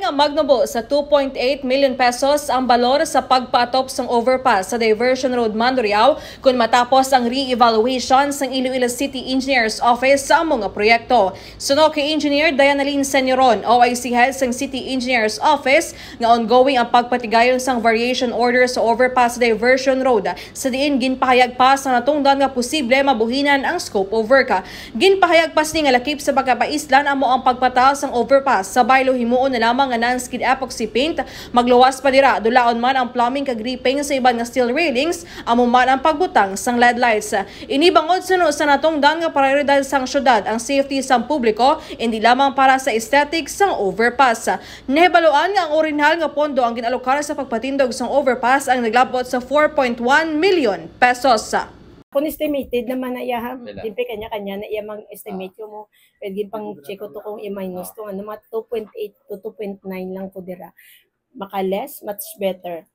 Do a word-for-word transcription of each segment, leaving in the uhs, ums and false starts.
Magnubo sa two point eight million pesos ang balor sa pagpaatop sang overpass sa Diversion Road, Mandurriao, kun matapos ang re-evaluation sang Iloilo City Engineers Office sa amo nga proyekto. Suno kay Engineer Diana Lynn Senioron, O I C Head sang City Engineers Office, nga ongoing ang pagpatigayon sang variation order sa overpass sa Diversion Road, sa diin ginpahayag pa sa natungdan nga posible mabuhinan ang scope of work. Ginpahayag pa sini nga lakip sa pagkapaislan amo ang pagpataas sang overpass sa baylo, himuon na lamang nga non-skid epoxy paint. Magluwas pa dira, dulaon man ang plumbing kag repaint sa iban nga steel railings, amo man ang pagbutang sang L E D lights. Ini bangod suno sa natungdan nga prioridad sang syudad ang safety sang publiko, indi lamang para sa aesthetic sang overpass. Nahibaluan nga ang orihinal nga pondo ang ginalokar sa pagpatindog sang overpass ang naglabot sa four point one million pesos. Kung estimated naman na iya, ha? Sila. Siyempre, kanya-kanya na iya mang estimate ko mo. Pwede pang check ko to kung i-minus to, ano, mga two point eight to two point nine lang ko dira. Maka less, much better.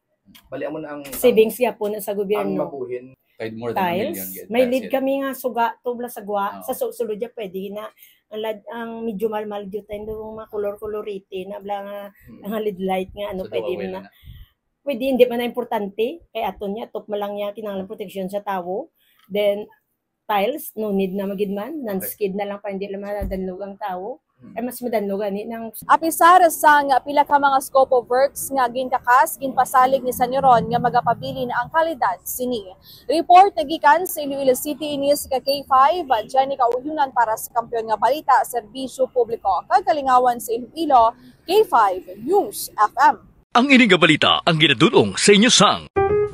Bali, amo na ang, Savings ang, ya po na sa ang gobyerno. Mabuhin. Kahit more than a Tiles, million, yeah, may that's lead it. Kami nga suga, tubla sa gwa, Oo. Sa su-, sulod ya, pwede na. Ang lad-, ang medyo malmal jud tayo, yung mga color-colorete na bla nga, Hmm. Nga lead light nga, ano, So, pwede daw, okay na. Na. Pwede, hindi man na importante. Kay aton niya, top man lang niya, kinahanglan proteksyon sa tawo. Then, tiles, no need na magid man. Non-skid na lang pa, hindi lang madanog ang tawo. Hmm. Ay, mas madanog ani nang Apisar sang pila ka mga scope of works nga ginkakas, ginpasalig ni Senioron nga magapabilin ang kalidad sini. Report nagikan sa Iloilo City, ini si ka K five, Jenny Kauyunan para sa Kampiyon nga Balita, Serbisyo Publiko, kag Kalingawan sa Iloilo, K five News F M. Ang ini nga balita ang ginadul-ong sa inyo sang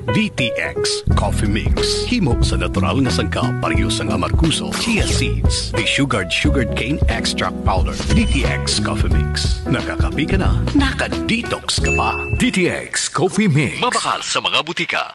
D T X Coffee Mix. Himo sa natural nga sangkap, pareho sang amargoso, chia seeds, desugared sugarcane extract powder. D T X Coffee Mix. Nakakape ka na, naka-detox ka pa. D T X Coffee Mix. Mabakal sa mga butika.